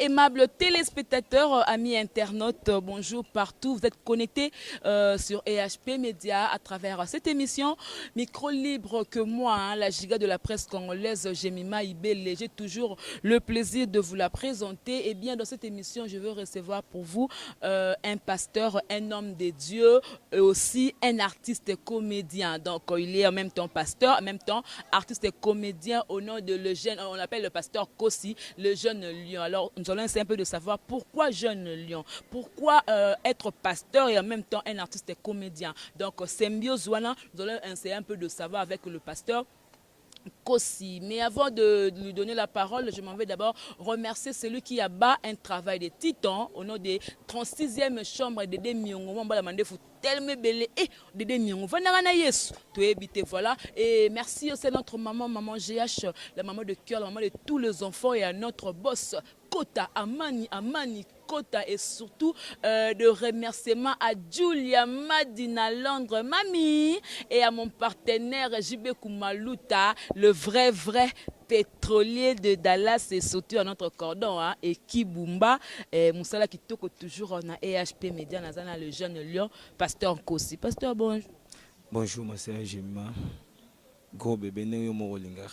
Aimables téléspectateurs, amis internautes, bonjour partout. Vous êtes connectés sur EHP Média à travers cette émission Micro Libre que moi, hein, la giga de la presse congolaise, Jemima Ibele, j'ai toujours le plaisir de vous la présenter. Et bien, dans cette émission, je veux recevoir pour vous un pasteur, un homme de Dieu et aussi un artiste comédien. Donc, il est en même temps pasteur, en même temps artiste et comédien au nom de le jeune, on appelle le pasteur Kossi, le jeune lion. Alors, nous allons essayer un peu de savoir pourquoi jeune lion, pourquoi être pasteur et en même temps un artiste et comédien. Donc, symbiose wana, nous allons essayer un peu de savoir avec le pasteur Kossi. Mais avant de lui donner la parole, je m'en vais d'abord remercier celui qui abat un travail de titan au nom des 36e chambre de Demiongo. Tellement belle et Dédé Miongo. Vandaka na Yesu. Toyebi te, voilà. Et merci aussi à notre maman, maman GH, la maman de cœur, la maman de tous les enfants et à notre boss, Kota Amani, Amani Kota, et surtout de remerciements à Julia Madina Londres, mamie, et à mon partenaire JB Kumaluta, le vrai, vrai pétrolier de Dallas et surtout à notre cordon, hein, et Kibumba, et Moussala Kitoko toujours on a EHP Média, Nazana le jeune lion, pasteur Nkosi. Pasteur, bonjour. Bonjour, ma sœur Jemima. Gros bébé, ndenge yo moko olingaka.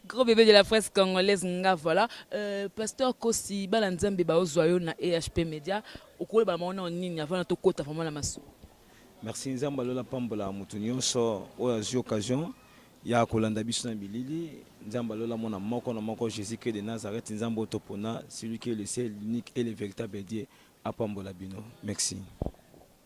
Gros bébé de la presse congolaise, nga voilà. Pasteur Kosi, bala Nzambe baozwa yo na EHP Média, okoyeba bango nini avant tokota vraiment na maso? Merci. Nzambe alola pambola motu nyonso oyo azwi occasion ya kolanda biso na bilili. Nzambe alola mona moko na moko. Jésus Christ de Nazareth, Nzambe oyo topona, celui qui est le seul, l'unique et le véritable Dieu, apambola bino. Merci.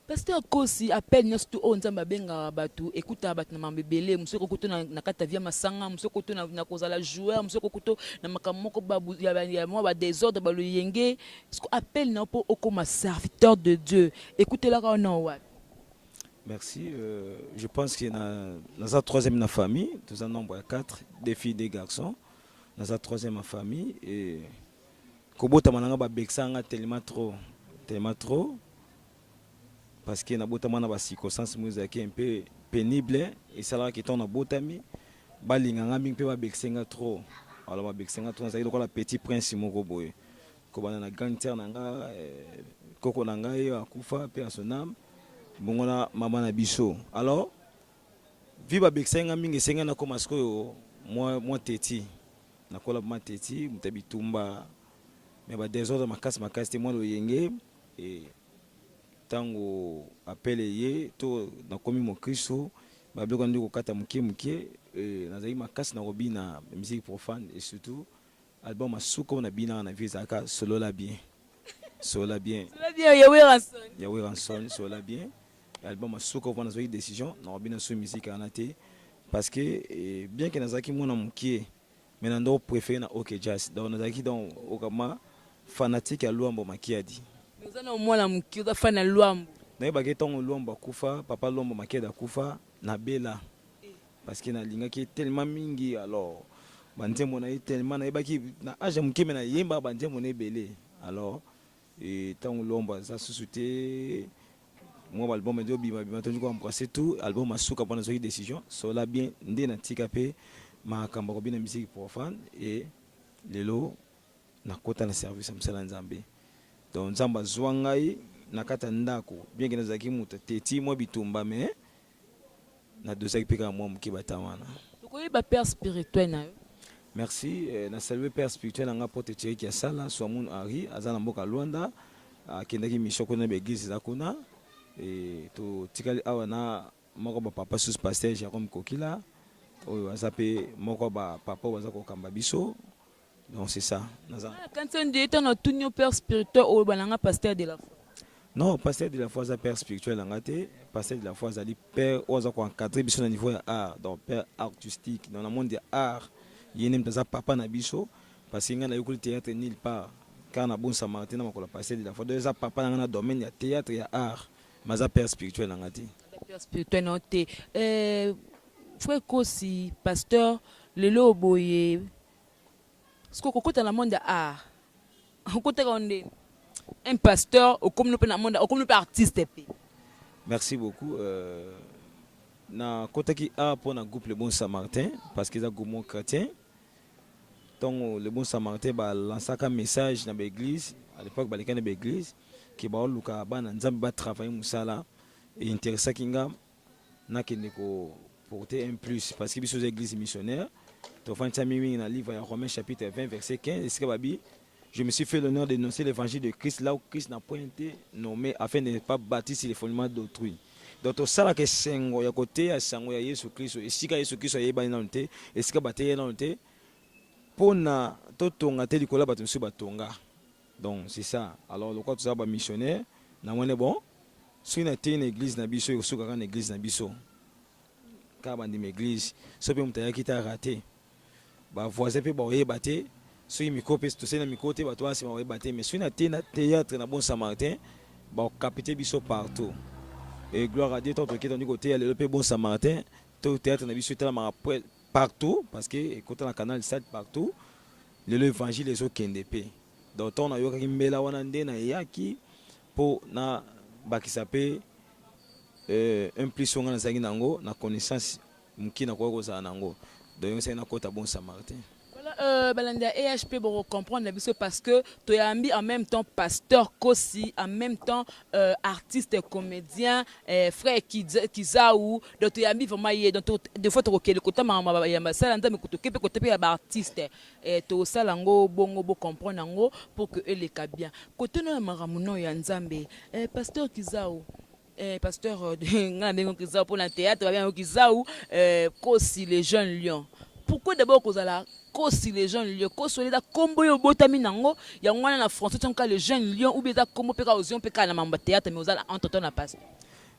Pasteur Kosi, appel nyonso tu oyo Nzambe abengaka bato ekutaka bato na mambo ebele. Mosu ekokuta na kati ya via masanga, mosu ekokuta na kozala joueur, mosu ekokuta na makambo moko ya mwa badésordre, baloyenge. Parce appel na yo mpo okóma serviteur de Dieu ekutelaka yo na wapi? Merci. Je pense que naza troisième na famille. Toza nombre ya 4, deux filles, deux garçons. Naza troisième na famille et kobotama na nga, babekisa nga tellement trop, tellement trop, parce que nabotama na bacirconstance moko ezalaki un peu pénible. Esalaka ntango nabotami, balinganga mingi mpe babekisa nga trop. Alors babekisa nga trop, nazalaki lokola petit prince moko boye. Kobanda na grande sœur na nga, koko na ngai akufa mpe ya son âme, bongo na mama na biso. Alors vi babekisaki nga mingi, esengai nakóma sikoyo mwa teti. Nakola mwa teti, moto ya bitumba, me badésordre makasi makasi te, mwa loyenge. E ntango appel ye to nakomi mokristo, babiloko ndi kokata moke moke. Nazalaki makasi na kobina musique profane et surtout album masuka oyo nabinaka na vie ezalaka Solola bien, Solola bien. Solola bien ya Werrason. Ya Werrason, Solola bien, album masuka oyo nazwaki décision nakobina so musique wana te, parce que bien que nazalaki mwana mokie, mais na ndo préféré na OK Jazz. Donc nazalaki donc okama fanatique ya Lwambo Makiadi. Oza na mwana mokie, oza fan ya Lwambo? Nayebaki ntango Lwambo akufa, papa Lwambo Makiadi akufa, nabela parce que nalingaki tellement mingi. Alors banzembo na ye tellement nayebaki na age ya moke, me nayembaka banzembo na ebele. Alors ntango Lwambo aza susu te, mwa baalbum ezi obima bima, tondi koembrasser tout album asuka mpona nazwaki décision Sola bien, nde natika mpe makambo ya kobina musique profane. E lelo nakota na service ya mosala ya Nzambe. Donc Nzambe azwa ngai na kati ya ndako, bien que nazalaki moto teti, mwa bitumba, mais nadosaki mpe kaka mwa moke bata wana. Tokoyeba père spirituel na yo? Merci. Na salue père spirituel na nga, pote Thierry Asala Swamun Henri, aza na mboka Lwanda, akendaki mission kuna, baeglise eza kuna. E totikali awa na moko bapapa susu, pasteur Jérôme Kokila, oyo aza mpe moko bapapa oyo baza kokamba biso. Donc c'est ça, naza. Kanti nde ntango natuni yo père spirituel, oyo bananga pasteur de la foi. Non, pasteur de la foi aza père spirituel na nga te. Pasteur de la foi azali père oyo aza koencadre biso na niveau ya art, donc père artistique. Donc na monde ya art, ye nde moto aza papa na biso, parce que ngai nayokoli théâtre nulle part, kaka na Bon Samaritain na makolo pasteur de la foi. Donc eza papa na ngai na domaine ya théâtre, ya art, mais aza père spirituel na nga te. Père spirituel na yo te. Frère Kosi, pasteur, lelo boye soki okokota na monde ya art, okotaka nde un pasteur, okomi no mpe na monde, okomi no mpe artiste mpe? Merci beaucoup. Nakotaki art mpo na groupe Le Bon Samaritain, parce que eza groupe moko chrétien. Ntango Le Bon Samaritain balansaka message na baeglise, à l'époque baleka na baeglise ke baoluka bana Nzambe batravaille mosala, einteressaki nga nakende ko porter un plus, parce que biso eza église missionnaire. Tofandisa mingi na livre ya Romains chapitre 20 verset 15, esika babi: «Je me suis fait l'honneur d'énoncer l'évangile de Christ là où Christ n'a point été nommé, afin de ne pas bâtir sur les fondements d'autrui.» Donc tosalaka esengo ya koteya sango ya Yesu Kristo esika Yesu Kristo ayebani nano te, esika bateya nano te, mpona totonga te likolo ya bato mosusu batonga. Donc c'est ça. Alors lokola tozala bamissionnaire, namoni bon, soki nateyi na église na biso, ekosukaka na église na biso kaka, bandima église. So mpe moto ayaki te, arate bavoisin mpe baoyeba te. Soki micro mpe tosali na micro te, bato wana nsima baoyeba te. Mais soki nateyi na théâtre na Bon Samaritain, bakapte biso partout. Et gloire à Dieu, tant toke tondi koteya lelo mpe Bon Samaritain to théâtre na biso etalamaka partout, parce que ekota na Canal Sat partout. Lelo évangile ezokende mpe. Donc ntango nayokaki mbela wana, nde nayaki mpo na bakisa mpe un plus oyo nga nazalaki nango na connaissance moki nakoki kozala nango. Donc yango esali nakota Bon Samaritain. Voilà, balandi ya EHP, comprendre na biso, parce que toyambi en même temps pasteur Kosi, en même temps artiste comédien, frère Kizaou. Donc toyambi vraiment ye. Donc des fois tokokende kota makambo ya basala Nzambe, toke mpe kote mpe ya baartiste, tosala yango bongo, bocomprendre yango pour que eleka bien. Kote no ya makambo no ya Nzambe, pasteur Kizaou, pasteur, nga na ndenge Kizaou mpona théâtre babengango Kizaou, Kosi le jeune lion. Pourquoi d'abord kozala Kosi le jeune lion? Kosi wana eza kombo oyo obotami nango, yango wana na français tionka le jeune lion, ou bien eza kombo mpe kaka ozwi mpe kaka na mambo ya théâtre, mais ozala entre temps na pasteur?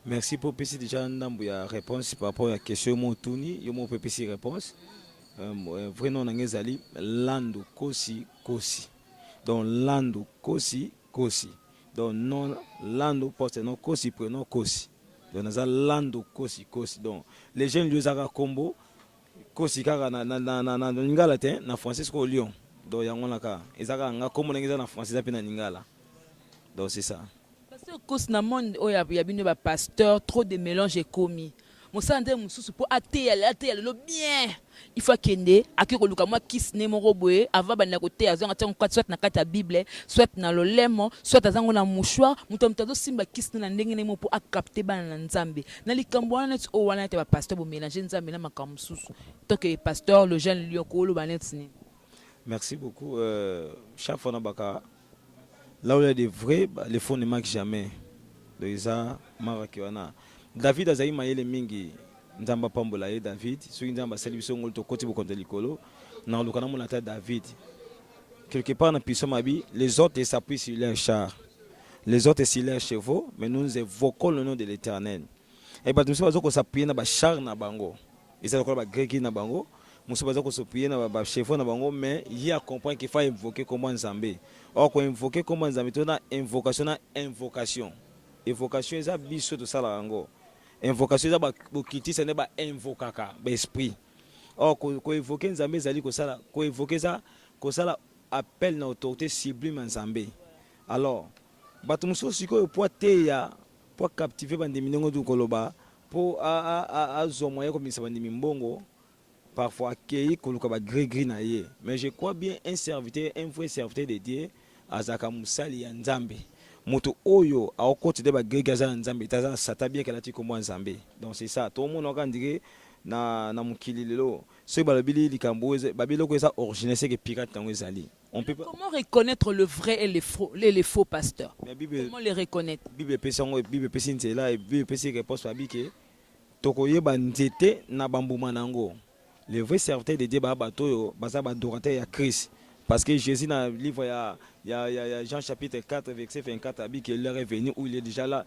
Merci mpo opesi déjà ndambo ya réponse par rapport ya question yo mo otuni. Yo mo mpe opesi réponse. Vrai nom na ngai ezali Lando Kosi Kosi. Donc Lando Kosi Kosi, donc nom Lando, poste nom Kosi, prénom Kosi. Donc naza Lando Kosi Kosi. Donc les jeunes lion ezaka kombo Kosi kaka na lingala te, na français sikoyo lion. Donc yango wana kaka eza kaka nga kombo ndenge eza na français, eza mpe na lingala. Donc c'est ça. Pasteur Kosi, na monde oyo ya bino bapasteur, trop de mélange ekomi. Mosala nde mosusu mpo ateya lelo bien, il faut akende ake koluka mwa kisi ne moko boye avant banda koteya. Azonga tiango kati, soit na kati ya Bible, soit na lolemo, soit azango na mouchoir. Moto azosimba kisi ne na ndenge ndenge mpo acapte bana na Nzambe. Na likambo wana neti oyo wana ete bapasteur bomélange Nzambe na makambo mosusu, toke pasteur le jeune lion koloba neti nini? Merci beaucoup. Chaque fois na baka, là où il y a des vrais, bah, les faux ne manquent jamais. Donc eza maraki wana. David azali mayele mingi, Nzambe apambola ye David. Soki Nzambe asali biso ngolu, tokoti bokonzi ya likolo, na koluka namona ata David quelque part na psaume abi: «Les autres s'appuient sur leurs chars, les autres sur leurs chevaux, mais nous évoquons le nom de l'Éternel.» E bato mosusu baza kos'appuyer na bachar na bango, eza lokola bagreki na bango, mosusu baza kos'appuyer na bachevaux na bango, mais ye acomprendre qu'il faut invoquer kombo Nzambe. Or koinvoquer kombo Nzambe to na invocation, na invocation, évocation eza biso tosalaka yango. Invocation eza bokitisa nde bainvokaka baesprit. Or koinvoquer Nzambe ezali kosala, koinvoquer eza kosala appel na autorité sublime ya Nzambe. Alors bato mosusu sikoyo, po ateya, po acaptiver bandimi, ndenge otu koloba, mpo azwa moyen komisa bandimi mbongo, parfois akei koluka bagré-gré na ye. Mais je crois bien, un serviteur, un vrai serviteur de Dieu azalaka mosali ya Nzambe. Moto oyo aokota te bagré-gré aza na Nzambe te, aza na Satan, bien alati kombo ya Nzambe. Donc c'est ça. Tomona kaka ndike na mokili lelo, soki balobili likambo oyo, babiloko eza original, seke pirate yango ezali. On peut pas. Comment reconnaître le vrai et les faux pasteurs? Mais Bible, Comment les reconnaître? Bible epesi yango, Bible epesi nzela, Bible epesi réponse. Babi ke tokoyeba nzete na bambuma na yango. Le vrai serviteur de Dieu baa bato oyo baza baadorateur ya Christ, parce que Jésus, na livre ya Jean chapitre 4 verset 24, abi que l'heure est venue où il est déjà là,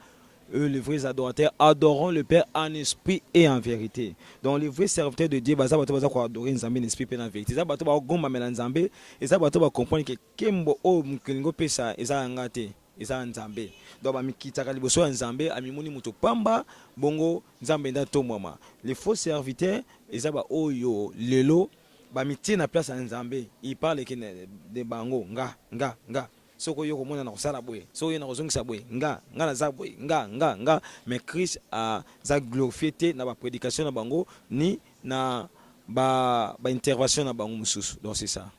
eux, les vrais adorateurs, adorons le Père en esprit et en vérité. Donc les vrais serviteurs de Dieu baza bato baza koadorer Nzambe na esprit mpe na vérité. Eza bato bakogombamela Nzambe, eza bato bacomprendre ke nkembo oyo mokili ngo opesa eza yanga te, eza ya Nzambe. Donc bamikitaka liboso ya Nzambe, amimoni moto pamba, bongo Nzambe nde atombwama. Les faux serviteurs eza baoyo lelo bamitie na place ya Nzambe. Il parle ke de bango: nga, nga, nga, soki oyo komona na kosala boye, soki oyo na kozongisa boye, nga, nga naza boye, nga, nga, nga. Mais Christ aza glorifié te na baprédication na bango ni na baintervention na bango mosusu. Donc c'est ça.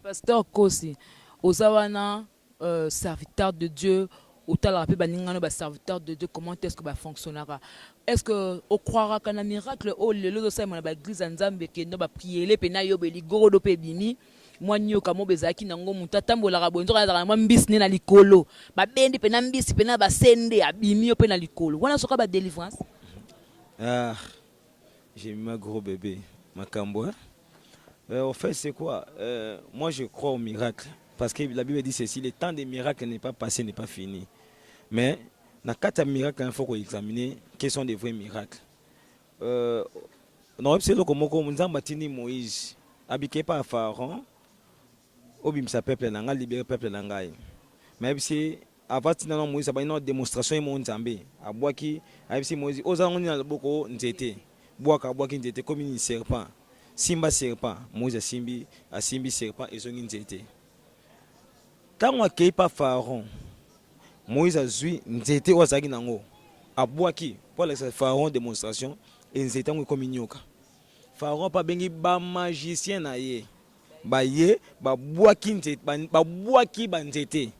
Pasteur Kosi, oza wana serviteur de Dieu, otalaka mpe baninga ba serviteur de Dieu, comment est-ce que bafonctionnaka? Est-ce que ocroiraka na miracle oyo lelo ezosalema na baeglise ya Nzambe, kendo bapriere mpe na yo beligorodo mpe ebimi mwa nyoka mo bezalaki nango, moto atambolaka boye, nzoka azalaka na mwa mbisi ne na likolo, babendi mpe na mbisi mpe na basende, abimi yo mpe na likolo wana, soka badélivrance? Ah, j'ai mis ma gros bébé makambo, hein? Au fait, c'est quoi? Moi, je crois au miracle parce que la Bible dit ceci: le temps des miracles n'est pas passé, n'est pas fini. Mais dans quatre miracles, il faut examiner quels sont les vrais miracles. Non, c'est eloko moko Nzambe atindi Moïse abike pa Pharaon, obimisa peuple na ngai, libérer peuple na ngai. Mais ayebisi, avant tina na Moïse abandi na démonstration ye mo Nzambe abwaki, ayebisi Moïse: oza yango nini na loboko? Nzete. Bwaka. Abwaki nzete, komi nini? Serpent. Simba serpent. Moïse asimbi, asimbi serpent, ezongi nzete. Ntango akei pa Pharaon, Moïse azwi nzete oyo azalaki nango, abwaki mpo alakisa Pharaon démonstration, e nzete yango ekomi nyoka. Pharaon mpe abengi bamagicien na ye, baye, babwaki nzete, babwaki banzete,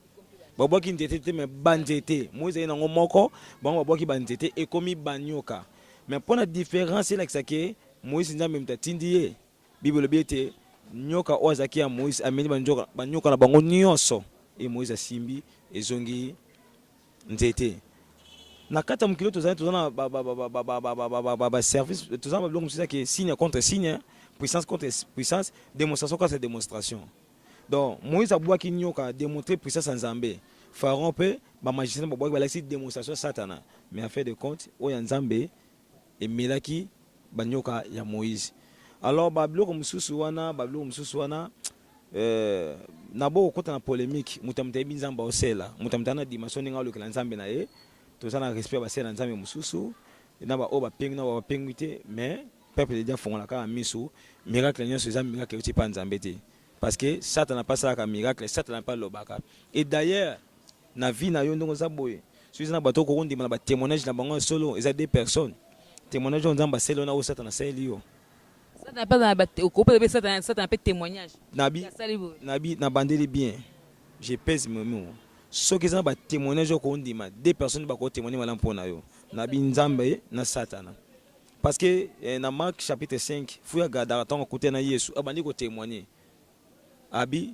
babwaki nzete te, mais banzete. Moïse aye nango moko, bango babwaki banzete, ekomi banyoka. Mais mpo na différence elakisa ke Moïse, Nzambe moto atindi ye, Bible elobi ete nyoka oyo azalaki ya Moïse ameli banyoka na bango nyonso, e Moïse asimbi, ezongi nzete. Na kati ya mokili tozali, toza na baservice, toza na babiloko mosusu ezaki signe contre signe, puissance contre puissance, démonstration contre démonstration. Donc Moïse abwaki nyoka, démontrer puissance ya Nzambe. Pharaon mpe bamagicien babwaki, balakisi démonstration ya Satana. Mais en fait de compte, oyo ya Nzambe emelaki banyoka ya Moïse. Alors babiloko mosusu wana, babiloko mosusu wana, na bo kokota na polémique. Moto ya moto ayebi Nzambe aosela, moto ya moto ana dimension ndenge alokela Nzambe na ye. Toza na respect ya basela Nzambe mosusu na baoyo bapengwi, na bapengwi te. Mais peuple de Dieu afongola kaka miso. Miracle nyonso eza miracle euti mpa Nzambe te, parce que Satana mpe asalaka miracle, Satana mpe alobaka. Et d'ailleurs, na vie na yo, ndenge oza boye, soki eza na bato okokondima na batémoignage na bango ya solo, eza deux personnes: témoignage oyo Nzambe asali yo na oyo Satana asaleli yo. Okopesa mpe Satana mpe témoignage? Nabi nabi nabandeli bien, je pèse mes mots. Soki eza na batémoignage oyo okondima, deux personnes bakotémoigne malamu mpo na yo, nabi Nzambe na Satana. Parce que na Marc chapitre 5, fou ya Gadara, ntango akutana na Yesu, abandi kotémoigne, abi: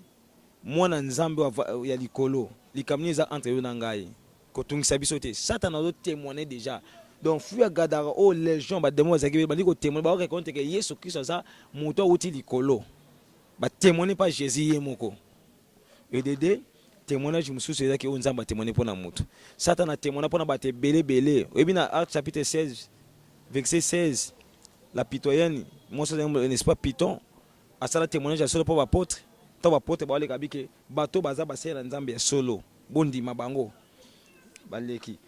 mwana Nzambe ya likolo, likambo nini eza entre yo na ngai? Kotungisa biso te. Satana azotémoigne déjà. Donc fou ya Gadara oyo, légion badémon bazalaki, bandi kotémoigne, baoreconnaître ke Yesu Kristo aza moto awuti likolo. Batémoigne mpa Jésus ye moko. Edede témoignage mosusu ezaki oyo Nzambe atémoigne mpo na moto. Satana atémoigne mpo na bato ebele ebele. Oyebi, na Acte chapitre 16 verset 16, la pythonienne, mwasi, n'est-ce pas, Python, asala témoignage ya solo mpo baapôtre. Ntango baapôtre baoleka bike, bato baza basali na Nzambe ya solo, bondima bango. Baleki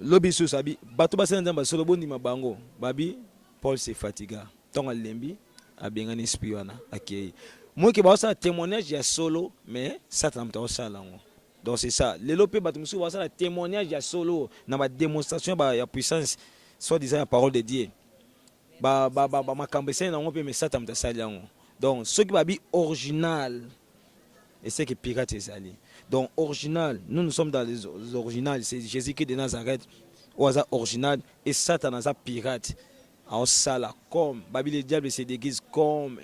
lobi lisusu, abi: bato basali na Nzambe ya solo, bondima bango. Babi Paul se fatiga, ntango alembi, abengani esprit wana, akei. Moke baosala témoignage ya solo, mais Satana moto aosala yango. Donc c'est ça. Lelo mpe bato mosusu baosala témoignage ya solo na badémonstration ya puissance, soit disant ya parole de Dieu, bamakambo esali nango mpe, mais Satana moto asali yango. Donc soki babi original, eseke pirate ezali. Donc original, nous, nous sommes dans les original, c'est Jésus-Christ de Nazareth oyo aza original, et Satan aza pirate, aosala comme babi, le diable se déguise comme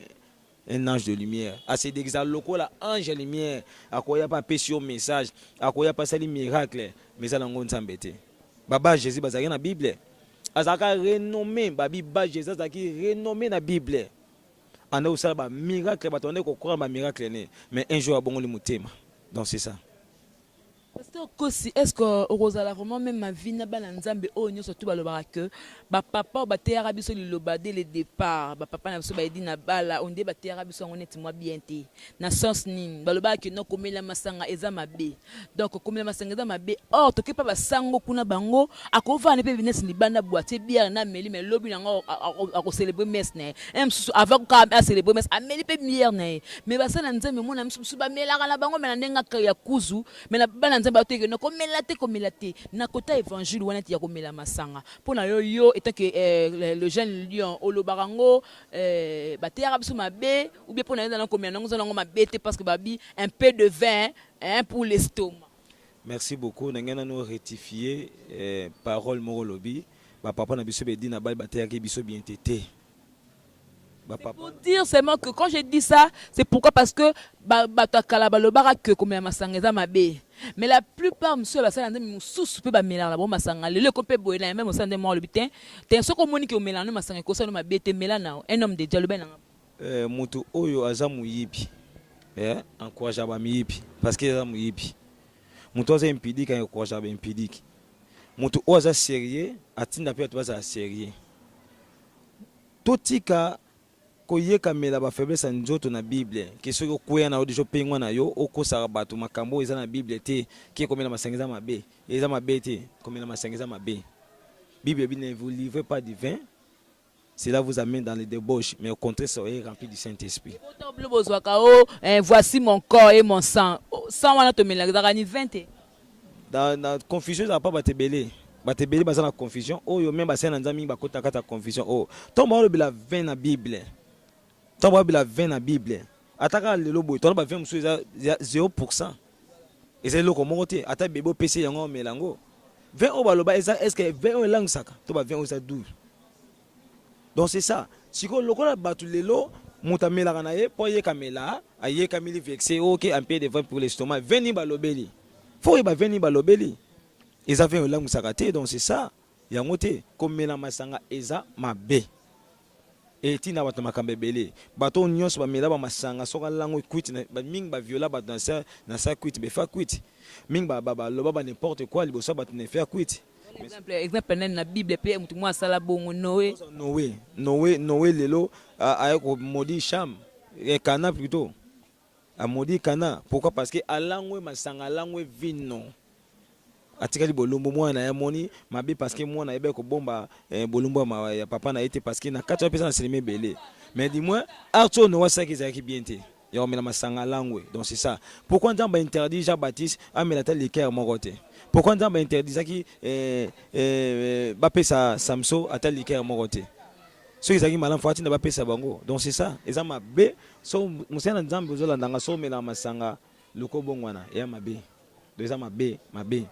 un ange de lumière, ase déguise lokola ange ya lumière. Akoya mpe apesi yo message, akoya mpe asali miracle, mais eza nango Nzambe te. Baba Jésus bazalaki na Bible, azalaka renommé. Babi ba Jésus azalaki renommé na Bible, anda kosala bamiracle, bato bande kokroire bamiracle ne, mais un jour abongoli motema. Donc c'est ça. Pasteur Kosi, est ce que okozala vraiment même ma vie na bana Nzambe oyo nyonso tu balobaka ke bapapa oyo bateyaka biso liloba dès le départ, bapapa na biso bayedi na bala onde, bateyaka biso yango neti mwa bien te? Na sens nini? Balobaka ke no, komela masanga eza mabe. Donc komela masanga eza mabe, or toke mpa basango kuna, bango akovanda mpe neti libanda, boite bière na ameli, mais lobi nango akocélébre messe na ye. Un mosusu, avant kaka acélébre messe, ameli mpe bière na ye. Mais basala Nzambe, mona mosusu bamelaka na bango, mais na ndenge ya kuzu. Mais na bana Nzambe bateke no komela te, komela te. Na kota évangile wana ya komela masanga. Pona yo yo étant que le jeune lion olobaka ngo bateyaka biso mabe, ou bien pona yo na komela nango nango mabe te, parce que babi un peu de vin, hein, pour l'estomac. Merci beaucoup. Na ngai nano rectifier parole moko lobi. Ba papa na biso bedi na bali bateyaki biso bien te te. C'est pour dire seulement que quand je dis ça, c'est pourquoi? Parce que bato ya kala balobaka que komela masanga eza mabe. Mais la plupart mosusu ya basala Nzambe mosusu mpe bamelaka na bango masanga. Lelo eko mpe boye na yambe mosala nde moko alobi te te, soki omoni ke omelaka no masanga ekosala no mabe te, mela na un homme de Dieu alobi nanga. Moto oyo aza moyibi, encourage bamiyibi parce que aza moyibi. Moto aza impudique, encourage ba impudique. Moto oyo aza sérieux, atinda mpe bato bazala sérieux. Totika koyekamela bafaiblesse ya nzoto na Bible, ke soki okweya na yo deja opengwa na yo, okosaka bato makambo oyo eza na Bible te, ke komela masanga eza mabe. Eza mabe te, komela masanga eza mabe. Bible ebi: ne vous livrez pas du vin, cela vous amène dans les débauches, mais au contraire, soyez rempli du Saint-Esprit. Bino bozwaka o voici mon corps et mon sang. Sang wana tomelaka ezalaka ni vin te. Na confusion ezala pa bato ebele. Bato ebele baza na confusion oyo, me basali na Nzambe mingi bakota kati ya confusion oyo. Ntango balobela vin na Bible, ntango balobela vin na Bible, ata kaka lelo boye tona bavin mosusu eza 0%, eza eloko moko te. Ata bebe opesi yango, omela yango. Vin oyo baloba eza, est ce que vin oyo elangisaka to bavin oyo eza doux? Donc c'est ça. Sikoyo lokola bato lelo, moto amelaka na ye mpo ayekamela, ayekameli vexe, ok, un peu de vin pour l'estomac. Vin nini balobeli? Fo oyeba vin nini balobeli. Eza vin oyo elangisaka te. Donc c'est ça, yango te. Komela masanga eza mabe, etinda bato na makambo ebele. Bato oyo nyonso bamela bamasanga, soki alango ekwiti, mingi baviola bato na sa kwiti, befa kwiti mingi, baloba ba n'importe quoi liboso ya bato na efe ya kwiti. Exemple nani na Bible mpe motu moko asala bongo? Noé? Noé, Noé, Noé lelo aye komodi Cham, Canaan plutôt. Amodi Canaan, pourquoi? Parce que alangwe masanga, alangwe vino, atikali bolumbu. Mwana na ye amoni mabe, parce que mwana ayebaki kobomba bolumbu ya papa na ye te, parce que na kati wana mpeza na selema ebele. Mais du moins acte oyo Noé asalaki ezalaki bien te, ya komela masanga alangwe. Donc c'est ça pourquoi Nzambe interdit Jean Baptiste amela ata liqueur moko te, pourquoi Nzambe interdisaki bapesa Samson ata liqueur moko te. Soki ezalaki malamu, fo atinda bapesa bango. Donc c'est ça, eza mabe. So mosala na Nzambe ozolandanga, so omelaka masanga, luka obongwana, eya mabe. Donc eza mabe mabe.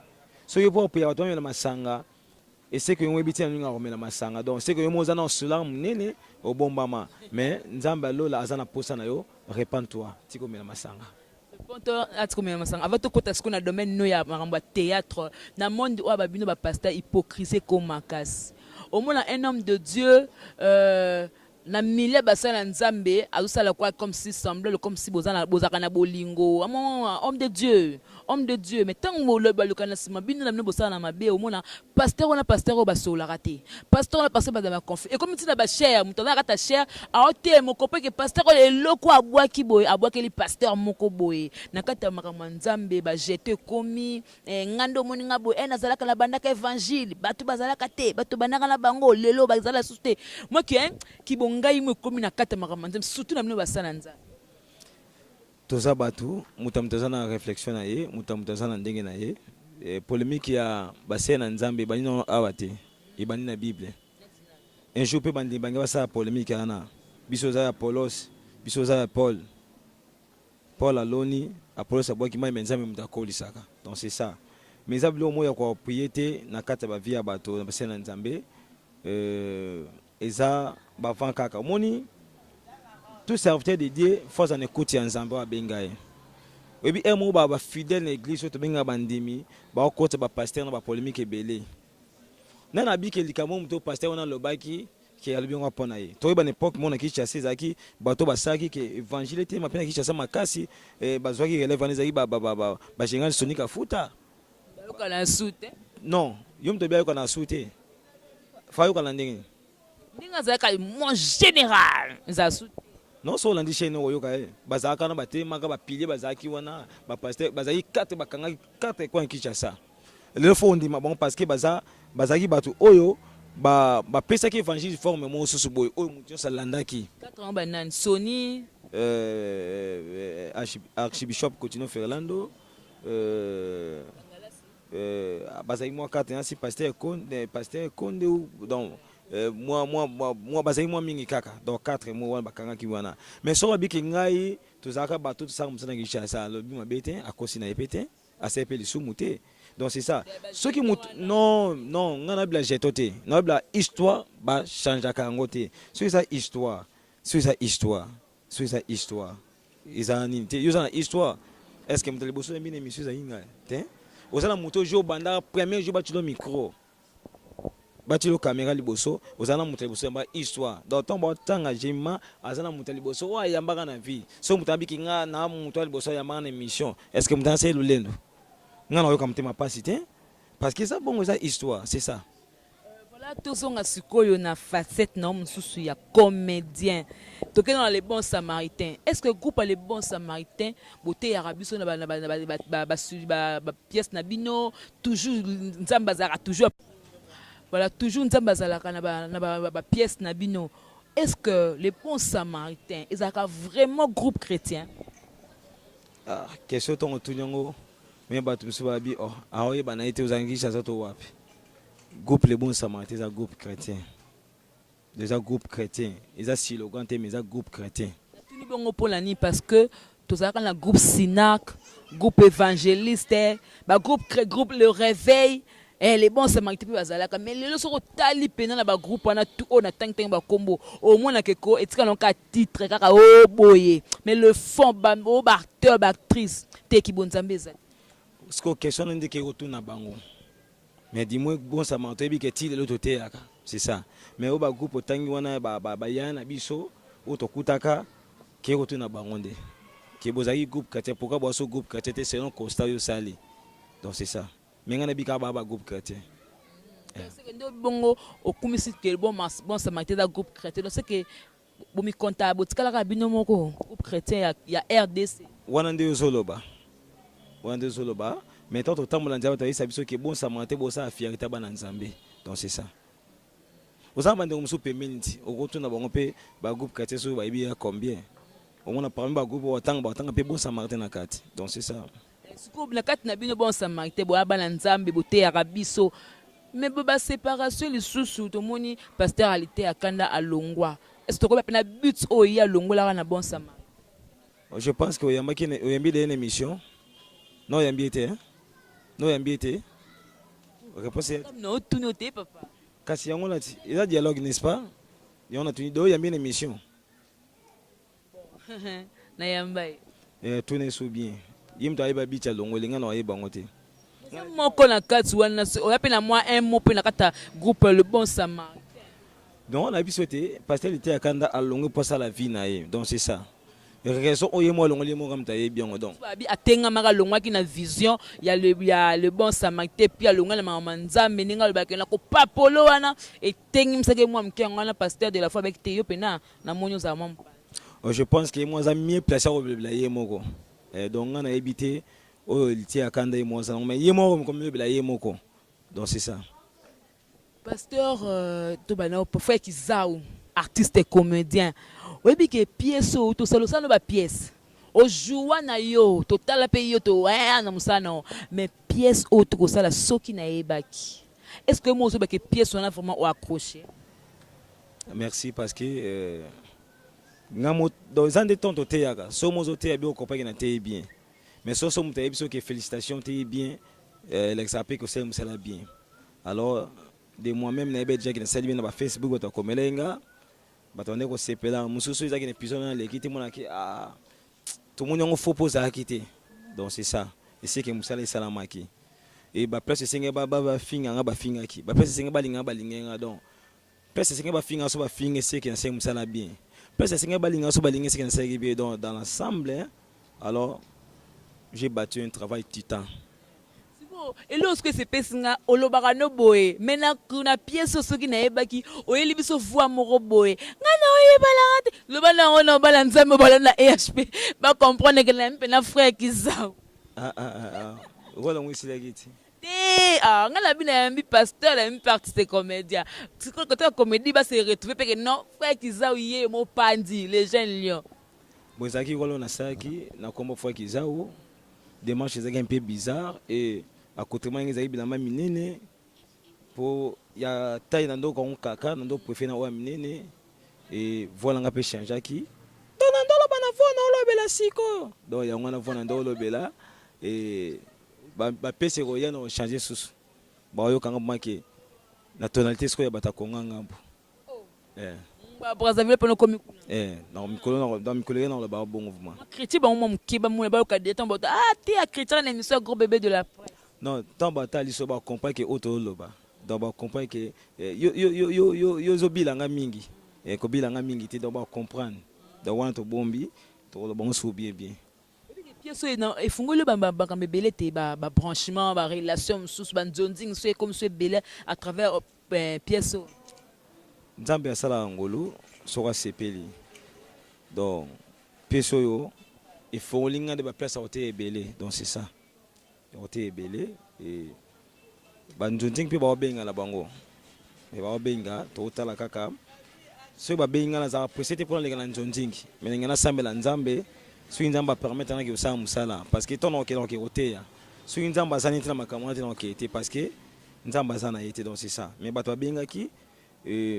Soki mpo opeya bato bamela masanga, eseke yo oyebi ntina ndenge akomela masanga. Donc seke yo mo oza na osolaka monene obombama, mais Nzambe alola aza na posa na yo. Repens-toi, tika omela masanga. Ati komela masanga. Avant tokota sikoyo na domaine no ya makambo ya théâtre, na monde oyo babino bapasteur, hypocrisie ekomakasi. Omona un homme de Dieu na milieu basala Nzambe, azosala quoi? Comme si semblable, comme si bozalaka na bolingo, homme de Dieu, homme de Dieu. Mais ntango baluka na nsima, bino na bino bosala na mabe. Omona pasteur wana, pasteur oyo basololaka te, pasteur wana, pasteur bazala baconflit. Ekomi ntina bachaire, moto aza na kati ya chaire, aoteye moko ke pasteur oyo eloko abwaki boye, abwakeli pasteur moko boye na kati ya makambo ya Nzambe. Bajete ekomi nga nde omoni nga boye, nazalaka na bandaka évangile, bato bazalaka te, bato bandaka na bango, lelo bazala susu te. Moki kibongai mo ekomi na kati ya makambo ya Nzambe, surtout na bino basala Nzambe. Toza bato, moto ya moto aza na réflexion na ye, moto ya moto aza na ndenge na ye. Polémique ya basele na Nzambe ebandi nano awa te, ebandi na Bible. Un jour mpe bandimi bange basala polémique wana: biso oza ya Apolos, biso oza ya Paul. Paul aloni, Apolos abwaki mai, me Nzambe moto akolisaka. Donc c'est ça. Mais eza biloko moko ya koappuyer te na kati ya bavie ya bato na basele na Nzambe. Eza bavent kaka. Omoni, tout serviteur de Dieu fo aza na écoute ya Nzambe oyo abenga ye. Oyebi, heure moko bafidèle na église oyo tobengaka bandimi bakokota bapasteur na bapolémique ebele. Nani abiki likambo moto pasteur wana alobaki ke alobi yango mpo na ye? Toyeba na époque moko na Kinshasa, ezalaki bato basalaki ke évangile etema mpe na Kinshasa makasi. Bazwaki relève wana, ezalaki bagénéral Sony Kafuta. Bayoka na su te. Non, yo moto oyebi, ayoka na su te. Fa ayoka na ndenge Ndenge azalaka mon général, ezala su te. Non, so olandi chaîne oyo, oyoka ye. Bazalaka wana, batelemaka, bapilier bazalaki wana, bapasteur bazalaki 4, bakangaki 4 coin Kinshasa. Lelo fo ondima bango, parce que baza bazalaki bato oyo bapesaki évangile forme moko susu boye oyo moto nyonso alandaki. 4 yango banani? Sony? Archibishop Kutino Fernando. Bazalaki mwa 4 si pasteur Konde, pasteur Konde donc mwa bazalaki mwa mingi kaka, donc 4 mo wana bakangaki wana. Mais soki babiki ngai, tozalaka bato tosala mosala na Kinshasa, alobi mabe te, akosi na ye mpe te, asali mpe lisumu te. Donc c'est ça. Soki motu, non, non, ngai nayebila jeton te, nayebila histoire, bachangeaka yango te. Soki eza histoire, soki eza histoire, soki eza histoire, eza nini te? Yo oza na histoire. Est ce que moto ya liboso oyambi na émission ezali ngai te? Oza na moto jour obanda, premier jour batilo micro, batilo caméra liboso, oza na moto ya liboso yamba histoire. Donc ntango baotanga Jema, aza na moto ya liboso oyo ayambaka na vie. Soki moto ayambiki nga na moto ya liboso ayambaka na émission, est ce que moto asali lolendo? Nga nayoka motema pasi te, parce que eza bongo, eza histoire, c'est ça. Voilà, tozonga sikoyo na facette na yo mosusu ya comédien. Tokende na Le Bon Samaritain. Est ce que groupe ya Le Bon Samaritain boteyaka biso na bapièce na bino? Toujours Nzambe azalaka, toujours, voilà, toujours Nzambe azalaka na bapièce na bino. Est ce que Le Bon Samaritain ezalaka vraiment groupe chrétien? Ah, question ntongo otuni yango, me bato mosusu babi, oh, aoyeba na ye te. Ozalaki Kinshasa to wapi? Groupe Le Bon Samaritain eza groupe chrétien, eza groupe chrétien, eza slogan te, mais eza groupe chrétien. Natuni bongo mpona nini? Parce que tozalaka na groupe Sinac, groupe évangéliste, bagroupe, groupe Le Réveil, Les Bons Samaritain mpe bazalaka. Mais lelo soki otali mpena na bagroupe wana tu oyo na ntangi ntangi bakombo, omonaka eko etika nango kaka titre kaka o boye, mais le fond oyo baacteur, baactrice teki bonzambe ezali. Parce que question na ndeke kotuna bango, mais du moins Bon Samaritain toyebi ke ti lelo toteyaka, c'est ça. Mais oyo bagroupe otangi wana, baya na biso oyo tokutaka, ke kotuna bango nde ke bozalaki groupe chrétien, pourquoi boaso groupe chrétien te selon constat oyo osali? Donc c'est ça. Mais ngai nayebi kaka baa bagroupe chrétien. Seke nde bongo okumisi ke Bon Samaritain eza groupe chrétien. Donc seke bomikonta, botikalaka bino moko groupe chrétien ya RDC? Wana nde ozoloba, wana nde ozoloba. Mais ntango totambola, Nzambe toyebisa biso ke Bon Samaritain bosala fierté ya bana Nzambe. Donc c'est ça. Oza na bandeko mosusu pembeni ti okotuna bango mpe bagroupe chrétien, soki bayebi ya combien, omona parmi bagroupe oyo batanga, batanga mpe Bon Samaritain na kati. Donc c'est ça. Sikoyo na kati na bino Bon Samaritain, boya bana Nzambe, boteyaka biso, mais bo baséparation lisusu, tomoni pasteur Alite Akanda alongwa. Est ce tokoyeba mpena but oyo ye alongolaka na Bon Samaritain? Je pense que oyambaki, oyambi de une émission, non? Oyambi ye te, hein? Non, oyambi ye te. Réponse? Na otuni o te, papa. Kasi yango nati eza dialogue, n'est-ce pas? Yango natuni do, oyambi une émission? Nayamba ye. Eh, tuna eso bien, ye moto ayeba biti alongoli, ngai na oyeba yango te. Eza moko na kati wana, oya mpe na mwa un mot mpe na kati ya groupe Le Bon Samaritain. Donc na biso te, pasteur Lite Akanda alongwe mpo asala vie na ye. Donc c'est ça, raison oyo ye mo alongoli, ye moko moto ayebi yango. Donc babi atengamaka, alongwaki na vision ya Le Bon Samaritain, puis alongwa na makambo ya Nzambe, ndenge alobaki na kopapolo wana etengimisaki mwa moke. Yango wana pasteur de la foi abaki te, yo mpena namoni ozala mwa mopala. Je pense que ye mo aza mieux placé akolobela ye moko. Donc ngai nayebi te oyo Litie Akanda ye mo aza nango, mais ye moko komilobela ye moko. Donc c'est ça. Pasteur tobana, frère Kizao, artiste et comédien, oyebi ke pièce oyo tosala, osala no bapièce, ojua na yo, totala mpe yo to na mosala na yo. Mais pièce oyo tokosala, soki nayebaki, est ce que mo ozobake pièce wana vraiment oaccroché? Merci, parce que nga mo, donc eza nde ntango toteyaka, so mo ozoteya bien, okopaki na teyi bien. Mais so moto ayebi soki félicitation, teyi bien, elakisaka mpe kosala mosala bien. Alors de moi-même nayebi déjà ke nasali bien. Na bafacebook bato bakomela ye nga, bato bande kosepela. Mosusu ezalaki na épisode wana aleki te, monaki, ah, tomoni yango faux mpo ozalaki te. Donc c'est ça, eseke mosala esalamaki e baplace esenge bafinga nga, bafingaki, baplace esenge balinga, balinga nga. Donc place esenge bafinga, so bafinga, eseke nasali mosala bien. Place esenge balinga, so balinga, eseke nasalaki bien. Donc dans l'ensemble, hein, alors j'ai battu un travail titan. Eloko soki esepesi nga, olobaka no boye, mais na pièce oyo, soki nayebaki, oyeli biso voix moko boye, nga na oyebalaka te. Loba nango na obala Nzambe, obala na EHP, bacomprendre ke nayami mpe na frère Kizao. Ah, ah, ah, ah. Okola yango esilaki ti. Te, ah, nga na bino nayambi pasteur, nayambi mpe artiste comédien. Sikoyo côté ya comédie, base retrouve mpe ke non, frère Kizao ye mopandi le jeune lion. Bon, ezalaki rôle oyo nasalaki na kombo frère Kizao. Démarche ezalaki un peu bizarre et Accoutrement ndenge ezalaki, bilamba minene po ya taille na ndoko yango kaka na ndo préféré na oyo ya minene. E voix na nga mpe changeaki, donc na ndoloba na voix na olobela sikoyo. Donc yango wana voix na ndo olobela e bapesi ekoya na ochange susu, baoyokanga make na tonalité sikoyo ya bato ya Konga ngambo. Brazzaville mpona okomi kuna. Na mikolo, dans mikolo ye na olobaka bongo vraiment. Chrétien bango mwa moke bamona, bayoka de ntango bato, ah te, ya chrétien na émission ya Gros Bébé de la Presse. Non, ntango batali so, bacomprendre ke oyo tooloba, donc bacomprendre ke yo ozobilanga mingi, kobilanga mingi te. Donc bacomprendre, donc wana tobombi, tokoloba ngo so bien bien. Pièce oyo efungoli makambo ebele te, babranchement, barelation mosusu, banzonzi mosusu ekomi so ebele à travers pièce oyo. Nzambe asalaka ngolu soko asepeli. Donc pièce oyo efongoli nga nde baplace ya koteya ebele. Donc c'est ça, ya koteya ebele e banzonzingi mpe baobenga na bango me baobenga. Tokotala kaka soki babengi nga. Nazalaka pressé te mpona leka na nzonzingi, me ndenge nasambela Nzambe, soki Nzambe apermettre naki kosala mosala, parce que ntango nakokende, nakoke koteya. Soki Nzambe aza neti na makambo wana te, nakokende te, parce que Nzambe aza na ye te. Donc c'est ça. Mais bato babengaki,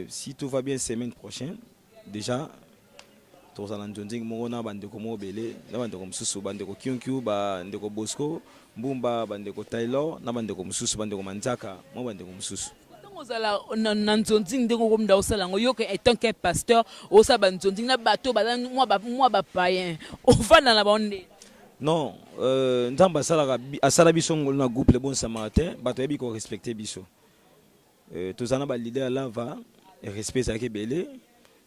si tout va bien, semaine prochaine déjà tozala nzonzingi moko na bandeko moko ebele, na bandeko mosusu, bandeko Kyunkiu, bandeko Bosco Mbumba, bandeko Taylor, na bandeko mosusu, bandeko Manzaka, mwa bandeko mosusu. Ntango ozala na nzonzingi, ndenge okomda osala yango, yo étant qu'un pasteur, osala banzonzingi na bato baza mwa bapayen, ovanda na bango nde? Non, Nzambe asalaka, asala biso ngolu na groupe Le Bon Samaritain. Bato bayebi korespecte biso. Tozala na baleader ya lava, respect ezalaki ebele.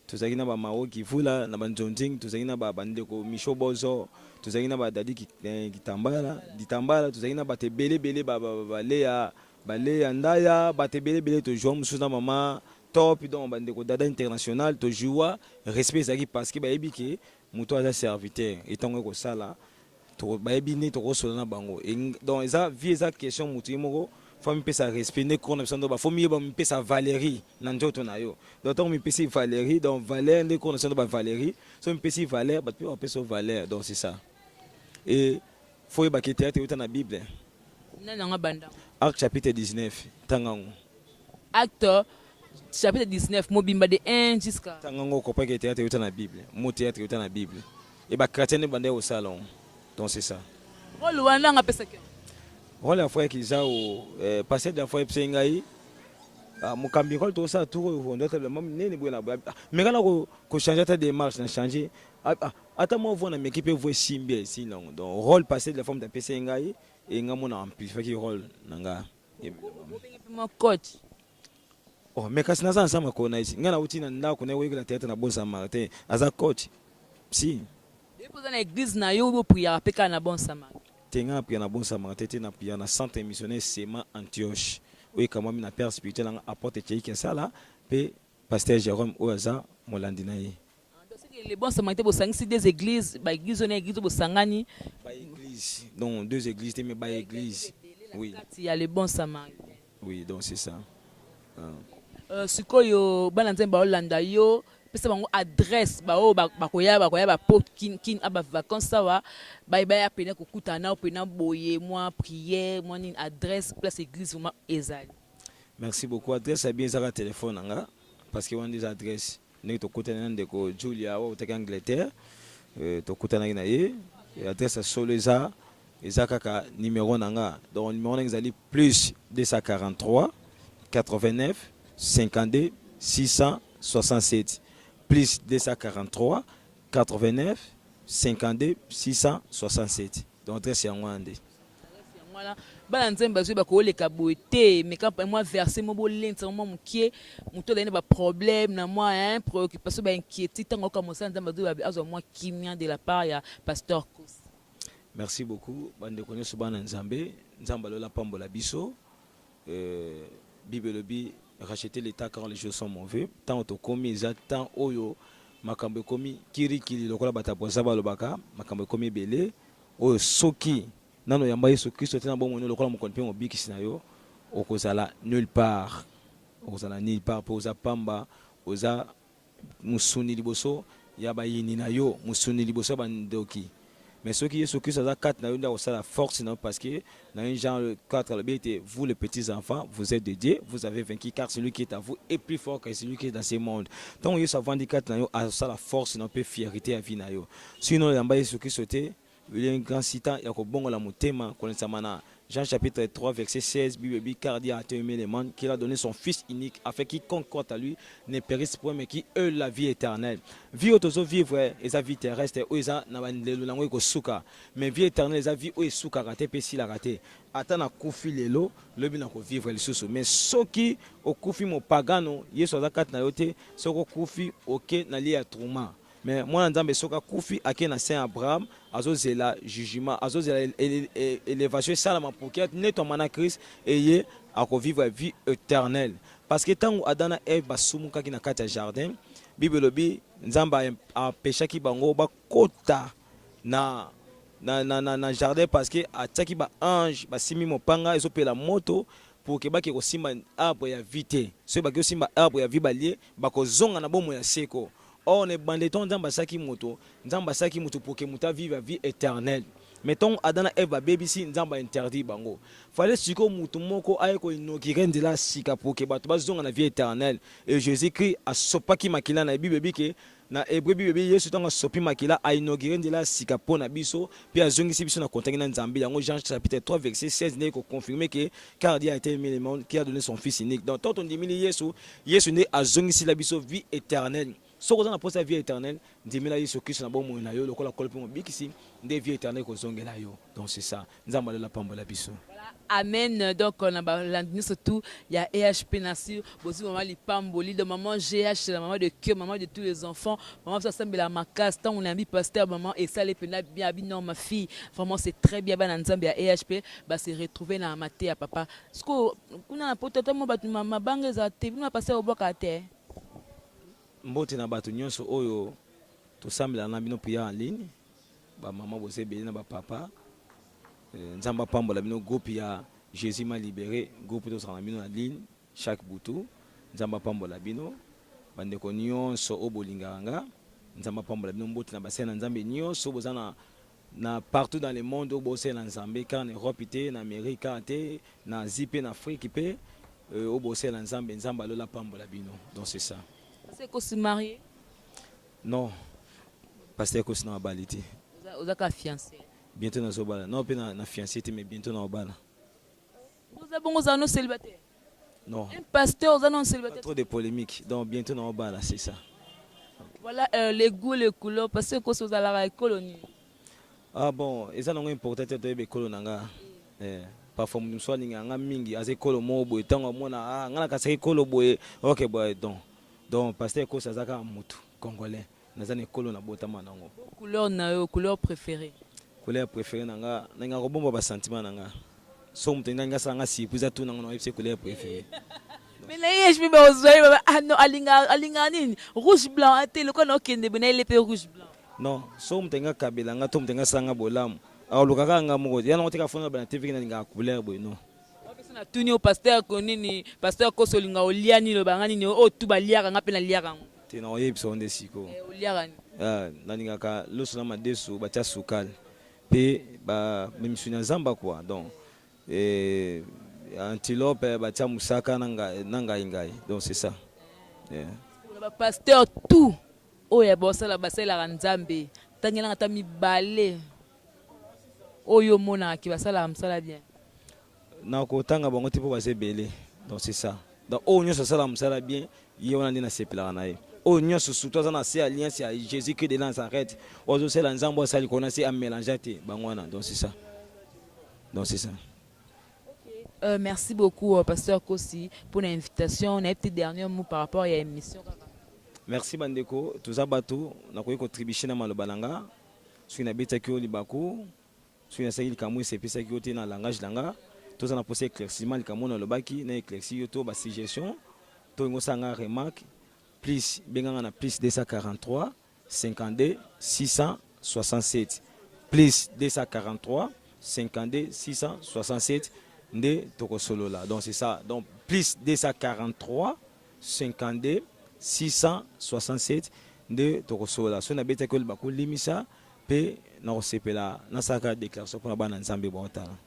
Tozalaki na bamao Kivula na banzonzing, tozalaki na bandeko Micho Bozo, tozalaki na badadi Kitambala Ditambala, tozalaki na bato ebele ebele, baleya baleya ndaya, bato ebele ebele. Tozwa mosusu na mama Top, donc bandeko Dada International. Tozwa respect ezalaki parce que bayebi ke moto aza serviteur, etango ekosala bayebi nde tokosola na bango. Donc eza vie, eza question motu ye moko fo mipesa respect. Nde kona biso ndo bafo miyeba mipesa Valérie na nzoto na yo. Donc ntango mipesi Valérie, donc valeur, nde kona biso ndo bavalérie. So mipesi valeur, bato mpe bapesa valeur. Donc c'est ça. Et fo oyebaki théâtre euta na Bible. Nani yango banda? Acte chapitre 19, ntanga yango. Acte chapitre 19 mobimba, de 1 jusqu'à? Ntanga yango, okopaki théâtre euta na Bible. Mo théâtre euta na Bible e bachrétien nde banda kosala yango. Donc c'est ça. Rôle wana nga apesaki? Rôle ya frère Kizao, pasteur de la foi epesaki ngai mokambi rôle. Tokosala tour oyo, ondoata bilamba minene boye na boye, mais kana kochange ata démarche na change ata mwa voix na meki mpe voix esimbi, esili yango. Donc rôle pasteur de la foi moto apesaki ngai e nga mona amplifiaki rôle na nga. Mwa coach. Oh, mais kasi naza na makolo na esi ngai nauti na ndako na koyekela théâtre na Bon Samaritain, aza coach si. Depuis oza na église na yo, bopriaka mpe kaka na Bon Samaritain? Te, ngai napria na Bon Samaritain te. Napria na centre missionnaire Sema Antioche oyo ekamwami na père spirituel nanga apôtre Cheik Asala mpe pasteur Jérôme oyo aza molandi na ye. Le Bon Samaritain, bosangisi deux églises, baéglise oyo na église oyo bosangani. Baéglise, donc deux églises te, mais baéglise, oui. Kati ya Le Bon Samaritain. Oui, donc c'est ça. Sikoyo bana Nzambe baolanda yo, pesa bango adresse, baoyo bakoya bapo kin a bavacance awa, baya pena kokutana nao pena boye, mwa prière, mwa nini, adresse, place église vraiment ezali. Merci beaucoup. Adresse ya bien ezaka telefone na nga, parce que wana eza adresse. Ndenge tokutani na ndeko Julia oyo autaki Angleterre, tokutanaki na ye. Adresse ya solo eza kaka numéro na nga. Donc numéro na nga ezali plus 243 89 52 667, plus 243 89 52 667. Donc adresse yango wana nde. Wana bana Nzambe bazwi, bakoleka boye te. Meka mwa verset mo bolendisa mwa mokie moto azali na baproblème, na mwa préoccupation, bainquiétude, ntango oyoka mosala Nzambe azwi, azwa mwa kimia de la part ya pasteur Kosi. Merci beaucoup. Bandeko nyonso, bana Nzambe, Nzambe alola pambola biso. Bible elobi: "Racheter le temps quand les jours sont mauvais." Ntango tokomi eza temps oyo makambo ekomi kirikiri, lokola bato ya Brazza balobaka, makambo ekomi ebele oyo. Soki nano oyamba Yesu Kristo te na bomoi lokola mokonzi mpe mobikisi na yo, okozala nulle part, okozala nulle part, mpe oza pamba, oza mosuni liboso ya bayini na yo, mosuni liboso ya bandoki. Mais soki Yesu Kristo aza kati na yo, nde akosala force na yo, parce que na 1 Jean 4 alobi ete: "Vous, les petits enfants, vous êtes de Dieu, vous avez vaincu, car celui qui est à vous est plus fort que celui qui est dans ce monde." Ntango Yesu avandi kati na yo, azosala force na yo mpe fierté ya vie na yo. Sinon oyamba Yesu Kristo te, il est un grand citant ya kobongola motema. Konesama na Jean chapitre 3 verset 16, Bible dit: "Car Dieu a aimé le monde qu'il a donné son fils unique, afin quiconque croit à lui ne périsse point, mais qu'il ait la vie éternelle." Vie oyo tozovivre eza vie terrestre oyo eza na bandelo nango, ekosuka. Mais vie éternelle eza vie oyo esukaka te mpe esilaka te. Ata nakufi lelo, lobi nakovivre lisusu. Mais soki okufi mopagano, Yesu aza kati na yo te, soki okufi, oke na lieu ya tourment. Mais mwana Nzambe, soki akufi, ake na Saint Abraham, azozela jugement, azozela élévation esalama pour que netwama na Christ, eye akovivre vie éternelle. Parce que ntango Adam na Eve basumukaki na kati ya jardin, Bible elobi Nzambe apeshaki bango bakota na jardin, parce que atiaki baange basimbi mopanga ezopela moto pour que bake kosimba arbre ya vie te. Soki bake kosimba arbre ya vie, balie, bakozonga na bomoi ya seko. Or na ebandeli, ntango Nzambe asalaki moto, Nzambe asalaki moto pour que moto avive vie éternelle. Mais ntango Adam na Eve babebisi, Nzambe ainterdit bango. Fallait sikoyo motu moko aye koinaugurer nzela ya sika pour que bato bazonga na vie éternelle. Et Jésus Christ asopaki makila na ye. Bible ebi ke na Hébreu, Bible ebi Yesu, ntango asopi makila, ainaugurer nzela ya sika mpo na biso mpe azongisi biso na contact na Nzambe. Yango Jean chapitre 3 verset 16 nde koconfirmer ke "car Dieu a tant aimé le monde qui a donné son fils unique". Donc ntango tondimili Yesu, Yesu nde azongisila biso vie éternelle. Soki oza na mposa ya vie éternelle, ndimela Yesu Kristo na bomoi na yo lokola Nkolo mpe Mobikisi, nde vie éternelle kozongela yo. Donc c'est ça. Nzambe alola pambola biso. Amen. Donc na balandi nyonso tout ya EHP Nasi, bozwi mama lipamboli de maman GH, la maman de cœur, maman de tous les enfants, maman biso asambela makasi. Ntango nayambi pasteur, maman esali mpenza bien. Abi: "Non, ma fille, vraiment c'est très bien." Bana Nzambe ya EHP base retrouver na mate ya papa. Siko kuna na poto, ata mo bato mabanga ezala te, bino bapasteur obwaka te. Mbote na bato nyonso oyo tosambelaka na bino prière en ligne. Bamama boza ebele na bapapa. Nzambe apambola bino. Groupe ya Jésus m'a libéré, groupe tozalaka na bino na ligne chaque butu, Nzambe apambola bino. Bandeko nyonso oyo bolingaka nga, Nzambe apambola bino. Mbote na basali na Nzambe nyonso boza na partout dans le monde oyo bosala na Nzambe, kaka na Europe te, na Amérique kaka te, na Asie mpe na Afrique mpe, oyo bosala na Nzambe, Nzambe alola apambola bino. Donc c'est ça. Pasteur Kosi, marié? Non, pasteur Kosi na mabali te. Oza kaka fiancé? Bientôt nazobala. Non, mpe na fiancé te, mais bientôt na obala. Oza bongo, ozala no célibataire? Non. Un pasteur oza non pas célibataire? Trop de polémique. Donc bientôt na obala, c'est ça. Voilà, les goûts, les couleurs. Pasteur Kosi, ozalaka ekolo nini? Ah bon, eza nango important te toyeba ekolo na nga. Parfois moto mosusu alingaka nga mingi, aza ekolo moko boye. Ntango amona: "Ah, nga nakasaki ekolo boye." Ok boye. Donc pasteur Kosi aza kaka motu congolais, naza na ekolo na botama nango. Couleur na yo, couleur préférée? Couleur préférée na nga, nalingaka kobomba basentiment na nga. So moto alingi asala nga surprise, atuna nga, na oyebisi couleur préférée. Mais na ye mpe bazwa ye baba: "Ah non, alingaka nini? Rouge blanc te?" Lokola na okende boye, nayele mpe rouge blanc. Non, so moto alingi akabela nga to moto alingi asala nga bolamu, akoluka kaka nga moko ya nango te. Kafona bana te viki nalingaka couleur boye, non. Opesa na tuni yo, pasteur ko nini, pasteur Kosi, olinga olia nini? Olobanga nini oyo tu baliaka? Nga mpe naliaka yango. Te, na oyebisa yo nde sikoyo. Eh, oliaka nini? Ah, nalingaka loso na madesu batia sukali mpe bamisuni ya zamba quoi. Donc antilope batia mosaka na ngai ngai. Donc c'est ça, yeah. Bapasteur tout oyo bosala, basalelaka Nzambe, ntangelanga ata mibale oyo omonaka ke basalaka mosala bien. Na kotanga bango te mpo baza ebele. Donc c'est ça. Donc oyo nyonso asalaka mosala bien, ye wana nde nasepelaka na ye. Oyo nyonso surtout aza na se alliance ya Jésus Christ de Nazareth, oyo azosala Nzambe, oyo asali kona se amélange te, bango wana. Donc c'est ça, donc c'est ça. Merci beaucoup, pasteur Kosi, pour l'invitation. On a un petit dernier mot par rapport à l'émission. Merci bandeko. Toza bato, nakoki kotrébucher na maloba na nga. Soki nabetaki yo libaku, soki nasalaki likambo esepesaki yo te na langage na nga, toza na posa éclaircissement, likambo nalobaki na éclairci yo to basuggestion to olingi osala nga remarque, plus benganga na plus 243 52 667, plus 243 52 667, nde tokosolola. Donc c'est ça. Donc plus 243 52 667 nde tokosolola. Soki nabetaki oyo libaku, limisa mpe. Nakosepela nasalaka déclaration mpona bana Nzambe baotala.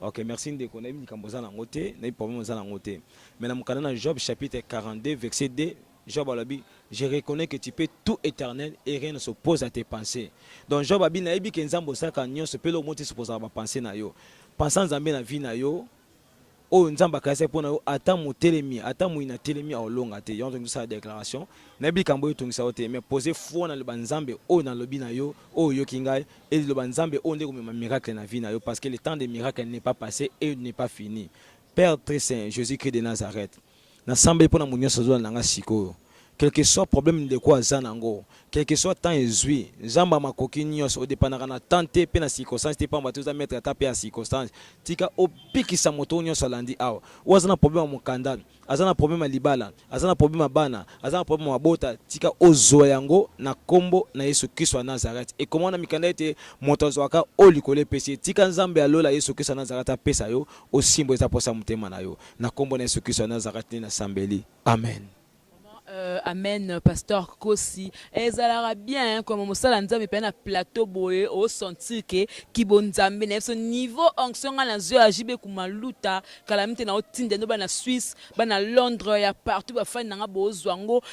Ok, merci ndeko. Nayebi likambo oza nango te, nayebi problème oza nango te, mais na mokanda na Job chapitre 42 verset 2, Job alobi: "Je reconnais que tu peux tout, Éternel, et rien ne s'oppose à tes pensées." Donc Job abi: "Nayebi ke Nzambe osalaka nyonso, mpe eloko moko te s'opposaka bapensées na yo." Pense Nzambe na vie na yo, oyo Nzambe akayasi mpo na yo, ata motelemi, ata moyini atelemi, aolonga te. Yango tongi tosala déclaration. Nayebi likambo oyo etongisa yo te, mais pose foi na liloba Nzambe oyo nalobi na yo, oyo oyoki ngai. E liloba Nzambe oyo nde komema miracle na vie na yo, parce que le temps de miracle n'est pas passé et n'est pas fini. Père très saint, Jésus Christ de Nazareth, nasambeli mpo na moto nyonso azolanda nga sikoyo. Quel que soit problème ndeko aza nango, quel que soit temps ezwi, Nzambe makoki nyonso, odépendaka na temps te mpe na circonstance te, pamba te oza maître ata mpe ya circonstance. Tika obikisa moto nyonso alandi awa, oyo aza na problème ya mokanda, aza na problème ya libala, aza na problème ya bana, aza na problème ya mabota. Tika ozwa yango na nkombo na Yesu Kristo ya Nazareth. Ekoma na mikanda ete moto azwaka oyo likolo epesi ye. Tika Nzambe ya lola, Yesu Kristo ya Nazareth, apesa yo osimbo eza mposa motema na yo. Na nkombo na Yesu Kristo ya Nazareth nde nasambeli, amen. Amen, pasteur Kosi. Ezalaka bien comme mosala Nzambe mpe na plateau boye, osentir ke kibo Nzambe na biso, niveau onction nga nazwi ya jibe kumaluta kala mite na otinda ndo bana Suisse, bana Londres, ya partout, bafani nanga bozwa yango.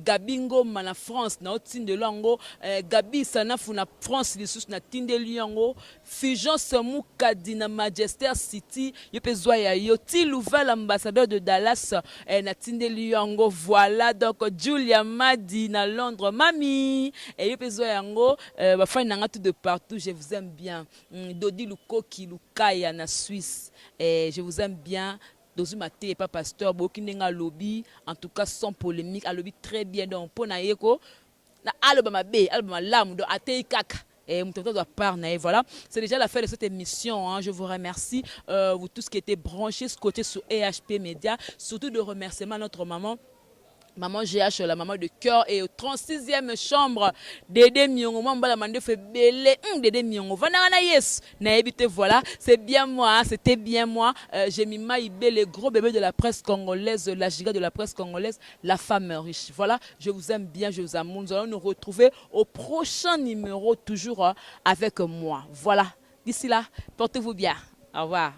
Gabi Ngoma na France, na otindelo yango. Gabi Sanafu na France lisusu, natindeli yango. Figence Mukadi na Manchester City, yo mpe zwa ya yo. Ti Louvel, ambassadeur de Dallas, natindeli yango. Voilà, donc Julia Madi na Londres, mami, yo mpe zwa yango. Bafani nanga tout de partout, je vous aime bien. Dodi Lukoki Lukaya na Suisse, je vous aime bien. Tozwi mateya epa pasteur, boyoki ndenge alobi. En tout cas, sans polémique, alobi très bien. Donc mpo na ye ko na aloba mabe, aloba malamu, donc atei kaka et moto doit part. Voilà, c'est déjà la fin de cette émission, hein. Je vous remercie, vous tous qui étiez branchés, scotchés sur EHP Média. Surtout de remerciements à notre maman, Maman GH, la maman de cœur, et au 36e chambre, Dédé Miongo, Mambala Mande fait belé, Dédé Miongo, Vanana yes, nayebi. Voilà, c'est bien moi, hein, c'était bien moi, j'ai mis Maïbé, le gros bébé de la presse congolaise, la giga de la presse congolaise, la femme riche. Voilà, je vous aime bien, je vous aime. Nous allons nous retrouver au prochain numéro, toujours avec moi. Voilà, d'ici là, portez-vous bien. Au revoir.